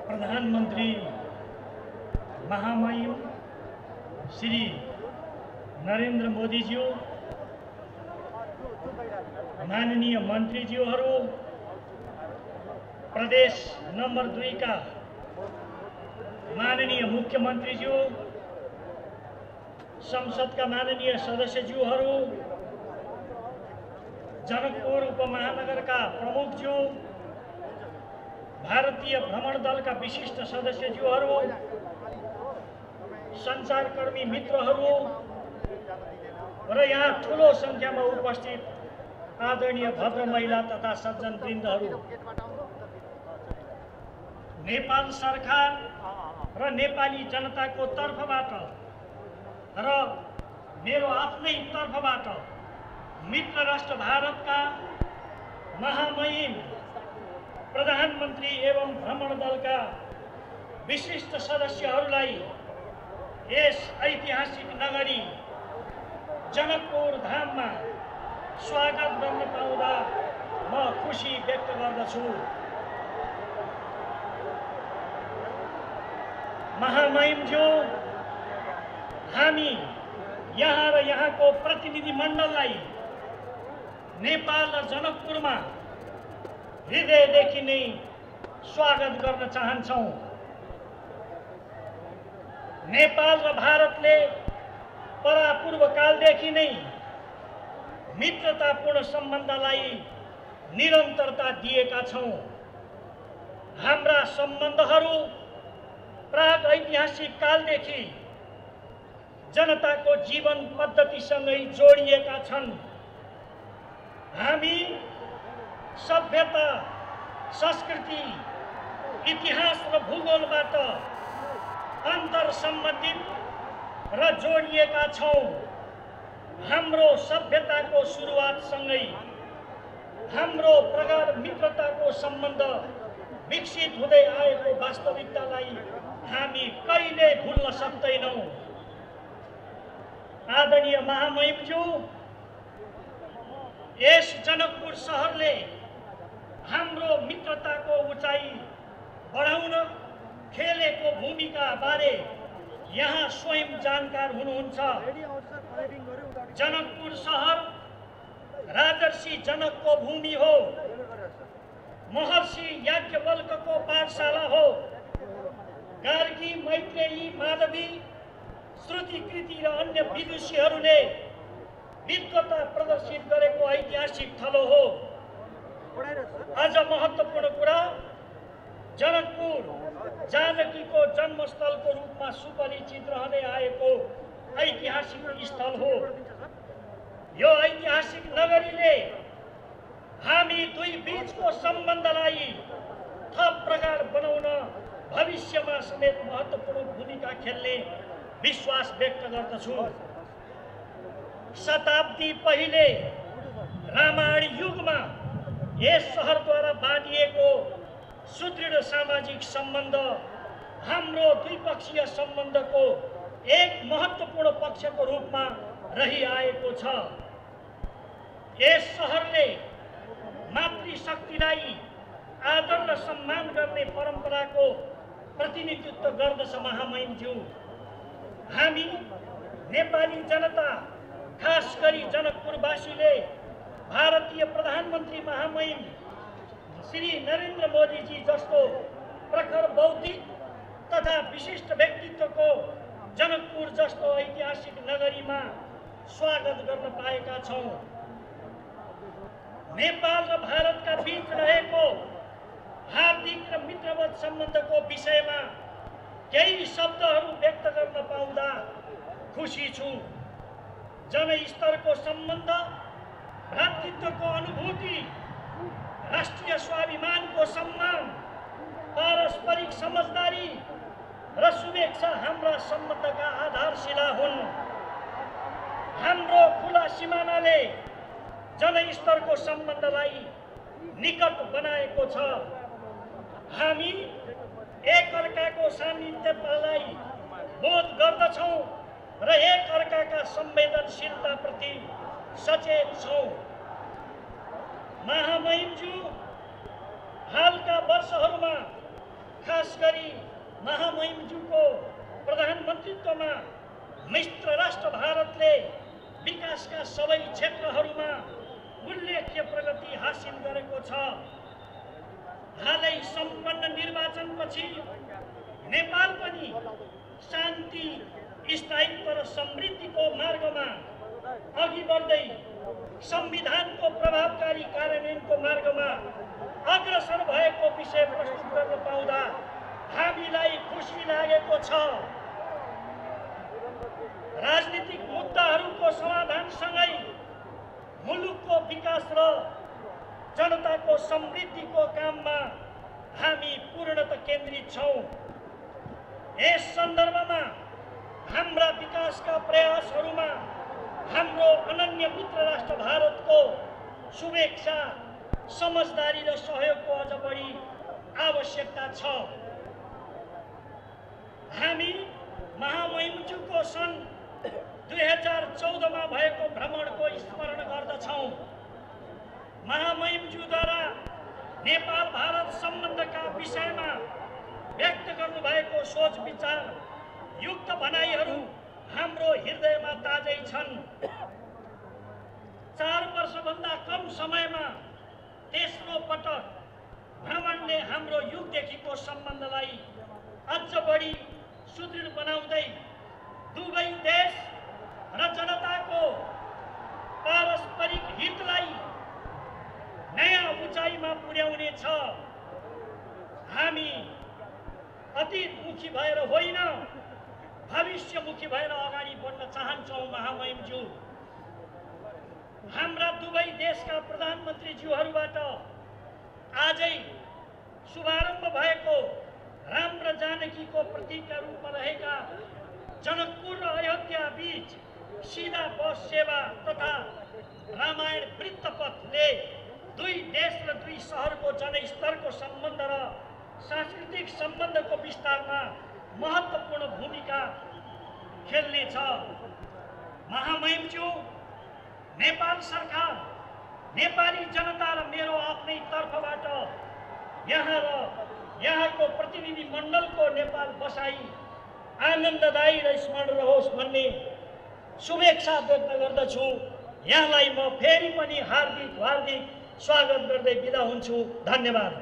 प्रधानमंत्री महामहिम श्री नरेंद्र मोदी जी, माननीय मन्त्रीज्यूहरू, प्रदेश नंबर 2 का माननीय मुख्यमन्त्रीज्यू, संसद का माननीय सदस्यज्यूहरू, जनकपुर उपमहानगर का प्रमुखज्यू, भारतीय भ्रमण दल का विशिष्ट सदस्यज्यूहरू, संचारकर्मी मित्रहरू र यहाँ ठूलो संख्यामा उपस्थित आदरणीय भद्र महिला तथा सज्जन वृन्दहरू, नेपाल सरकार र नेपाली जनताको तर्फबाट र मेरो आफ्नै तर्फबाट मित्र राष्ट्र भारतका महामहिम प्रधानमन्त्री एवं भ्रमण दलका विशिष्ट सदस्यहरूलाई यस ऐतिहासिक नगरी जनकपुर धाममा स्वागत गर्न पाउँदा म खुशी व्यक्त गर्दछु। महामहिमज्यू, हामी यहाँ र यहाँको प्रतिनिधि मण्डललाई नेपाल र जनकपुरमा हृदयदेखि नै स्वागत गर्न चाहन्छौँ। नेपाल र भारतले परापूर्व कालदेखि नै मित्रतापूर्ण सम्बन्धलाई निरन्तरता दिएका छौँ। हाम्रा सम्बन्धहरू प्राग ऐतिहासिक कालदेखि जनताको जीवन पद्धतिसँगै जोडिएका छन्। हामी सभ्यता, संस्कृति, इतिहास र भूगोलबाट अन्तर सम्बन्धित र जोडिएका छौँ। हाम्रो सभ्यताको सुरुवातसँगै हाम्रो प्रगाढ मित्रताको सम्बन्ध विकसित हुँदै आएको वास्तविकतालाई हामी कहिले भुल्न सक्दैनौँ। आदरणीय महामहिमज्यू, यस जनकपुर शहरले हाम्रो मित्रताको उचाइ बढाउन खेलेको भूमिका बारे यहाँ स्वयं जानकार हुनुहुन्छ। जनकपुर शहर राजर्षि जनकको भूमि हो, महर्षि याज्ञवल्क्यको पाठशाला हो, गार्गी, मैत्रेयी, माधवी, श्रुति, कृति र अन्य विदुषीहरूले विद्वता प्रदर्शित गरेको ऐतिहासिक थलो हो। अझ महत्त्वपूर्ण कुरा, जनकपुर जानकीको जन्मस्थलको रूपमा सुपरिचित रहँदै आएको ऐतिहासिक स्थल हो। यो ऐतिहासिक नगरीले हामी दुई बीचको सम्बन्धलाई थप प्रगाढ बनाउन भविष्यमा समेत महत्त्वपूर्ण भूमिका खेल्ने विश्वास व्यक्त गर्दछु। शताब्दी पहिले रामायण युगमा यस शहरद्वारा बाँधिएको सुदृढ सामाजिक सम्बन्ध हाम्रो द्विपक्षीय सम्बन्धको एक महत्त्वपूर्ण पक्षको रूपमा रहिआएको छ। यस शहरले मातृशक्तिलाई आदर र सम्मान गर्ने परम्पराको प्रतिनिधित्व गर्दछ। महामहिमज्यू, हामी नेपाली जनता, खास गरी जनकपुरवासीले भारतीय प्रधानमन्त्री महामहिम श्री नरेन्द्र मोदी जी जस्तो प्रखर बौद्धिक तथा विशिष्ट व्यक्तित्वको जनकपुर जस्तो ऐतिहासिक नगरीमा स्वागत गर्न पाएका छौँ। नेपाल र भारतका बीच रहेको हार्दिक र मित्रवत सम्बन्धको विषयमा केही शब्दहरू व्यक्त गर्न पाउँदा खुसी छु। जनस्तरको सम्बन्ध, भ्रातृत्वको अनुभूति, राष्ट्रिय स्वाभिमानको सम्मान, पारस्परिक समझदारी र शुभेच्छा हाम्रा सम्बन्धका आधारशिला हुन्। हाम्रो खुला सिमानाले जनस्तरको सम्बन्धलाई निकट बनाएको छ। हामी एकअर्काको सान्निध्यतालाई बोध गर्दछौँ र एकअर्काका संवेदनशीलताप्रति सचेत छौँ। महामहिमज्यू, हालका वर्षहरूमा खास विकास गरी महामहिमज्यूको प्रधानमन्त्रीत्वमा मित्र राष्ट्र भारतले विकासका सबै क्षेत्रहरूमा उल्लेख्य प्रगति हासिल गरेको छ। हालै सम्पन्न निर्वाचनपछि नेपाल पनि शान्ति, स्थायित्व र समृद्धिको मार्गमा अघि बढ्दै संविधानको प्रभावकारी कार्यान्वयनको मार्गमा अग्रसर भएको विषय प्रस्तुत गर्न पाउँदा हामीलाई खुसी लागेको छ। राजनीतिक मुद्दाहरूको समाधानसँगै मुलुकको विकास र जनताको समृद्धिको काममा हामी पूर्णतः केन्द्रित छौँ। यस सन्दर्भमा हाम्रा विकासका प्रयासहरूमा हाम्रो अनन्य मित्र राष्ट्र भारतको शुभेच्छा, समझदारी र सहयोगको अझ बढी आवश्यकता छ। हामी महामहिमज्यूको सन् 2014 मा भएको भ्रमणको स्मरण गर्दछौँ। महामहिमज्यूद्वारा नेपाल भारत सम्बन्धका विषयमा व्यक्त गर्नुभएको सोच विचार युक्त भनाइहरू हाम्रो हृदयमा ताजै छन्। 4 वर्षभन्दा कम समयमा तेस्रो पटक भ्रमणले हाम्रो युगदेखिको सम्बन्धलाई अझ बढी सुदृढ बनाउँदै दुवै देश र जनताको पारस्परिक हितलाई नयाँ उचाइमा पुर्याउने छ। हामी अतीतमुखी भएर होइन, भविष्यमुखी भएर अगाडि बढ्न चाहन्छौँ। महामहिमज्यू, हाम्रा दुवै देशका प्रधानमन्त्रीज्यूहरूबाट आजै शुभारम्भ भएको राम र जानकीको प्रतीकका रूपमा रहेका जनकपुर र अयोध्या बीच सीधा बस सेवा तथा रामायण वृत्तपथले दुई देश र दुई सहरको जनस्तरको सम्बन्ध र सांस्कृतिक सम्बन्धको विस्तारमा महत्त्वपूर्ण भूमिका खेल्नेछ। महामहिमज्यू, नेपाल सरकार, नेपाली जनता र मेरो आफ्नै तर्फबाट यहाँ र यहाँको प्रतिनिधि मण्डलको नेपाल बसाई आनन्ददायी र स्मरण रहोस् भन्ने शुभेच्छा व्यक्त गर्दछु। यहाँलाई म फेरि पनि हार्दिक स्वागत गर्दै बिदा हुन्छु। धन्यवाद।